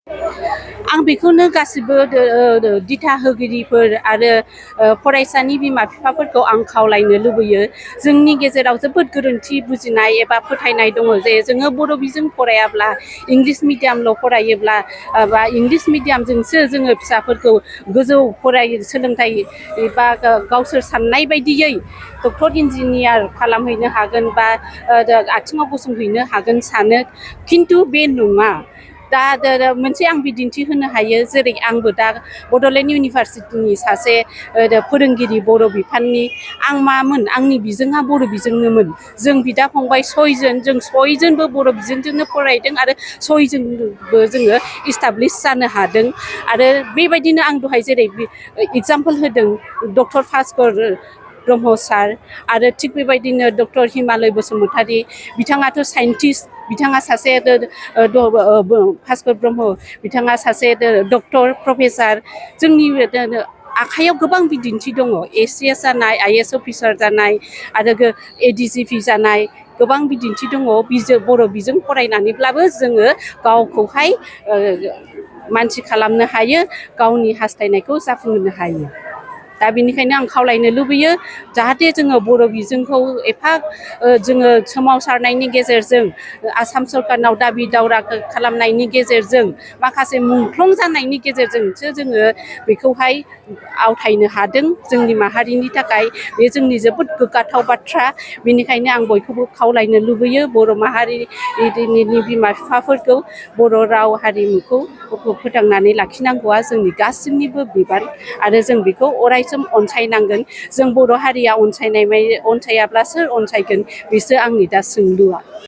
आं बेखौनो गासिबो दिथा होगिरिफोर आरो फरायसानि बिमा बिफाफोरखौ आं खावलायनो लुबैयो। जोंनि गेजेराव जोबोद गोरोन्थि बुजिनाय एबा फोथायनाय दङ जे जोङो बर' बिजों फरायाब्ला इंलिस मिडियामल' फरायोब्ला बा इंलिस मिडियामजोंसो जोङो फिसाफोरखौ गोजौ सोलोंथाइ बा गावसोर साननाय बायदियै डक्टर इन्जिनियार खालामहैनो हागोन बा आथिङाव गसंहैनो हागोन सानो, खिन्थु बे नङा। दा मोनसे आं बिदिन्थि होनो हायो, जेरै आंबो दा बड'लेण्ड इउनिभारसिटिनि सासे फोरोंगिरि बर' बिफाननि। आं मामोन, आंनि बिजोङा बर' बिजोंनोमोन। जों बिदा फंबाय जों सयजोनबो बर' बिजोंजोंनो फरायदों आरो सयजोंबो जोङो इस्टाब्लिस जानो हादों। आरो बेबायदिनो आं दहाय जेरै एगजामपोल होदों डक्टर भास्कर ब्रह्म सार, आरो थिग बेबायदिनो डक्टर हिमालय बसुमतारी, बिथाङाथ' साइन्टिस्ट, बिथाङा सासे भास्कर ब्रह्म, बिथाङा सासे डक्टर प्रफेसार। जोंनि आखाइयाव गोबां बिदिन्थि दङ, ACS जानाय, IAS अफिसार जानाय आरो ADGP जानाय गोबां बिदिन्थि दङ। बर' बिजों फरायनानैब्लाबो जोङो गावखौहाय मानसि खालामनो हायो, गावनि हास्थायनायखौ जाफुंहोनो हायो। दा बेनिखायनो आं खावलायनो लुबैयो जाहाथे जोङो बर' बिजोंखौ एफा जोङो सोमावसारनायनि गेजेरजों, आसाम सरकारनाव दाबि दावरा खालामनायनि गेजेरजों, माखासे मुंख्लं जानायनि गेजेरजोंसो जोङो बेखौहाय आवथायनो हादों। जोंनि माहारिनि थाखाय बे जोंनि जोबोद गोग्गाथाव बाथ्रा। बेनिखायनो आं बयखौबो खावलायनो लुबैयो, बर' माहारिनि बिमा बिफाफोरखौ बर' राव हारिमुखौ फोथांनानै लाखिनांगौआ जोंनि गासिनिबो बिबान आरो जों बेखौ अरायसम अनसायनांगोन। जों बर' हारिया अनसायाब्ला सोर अनसायगोन, बेसो आंनि दा सोंलुआ।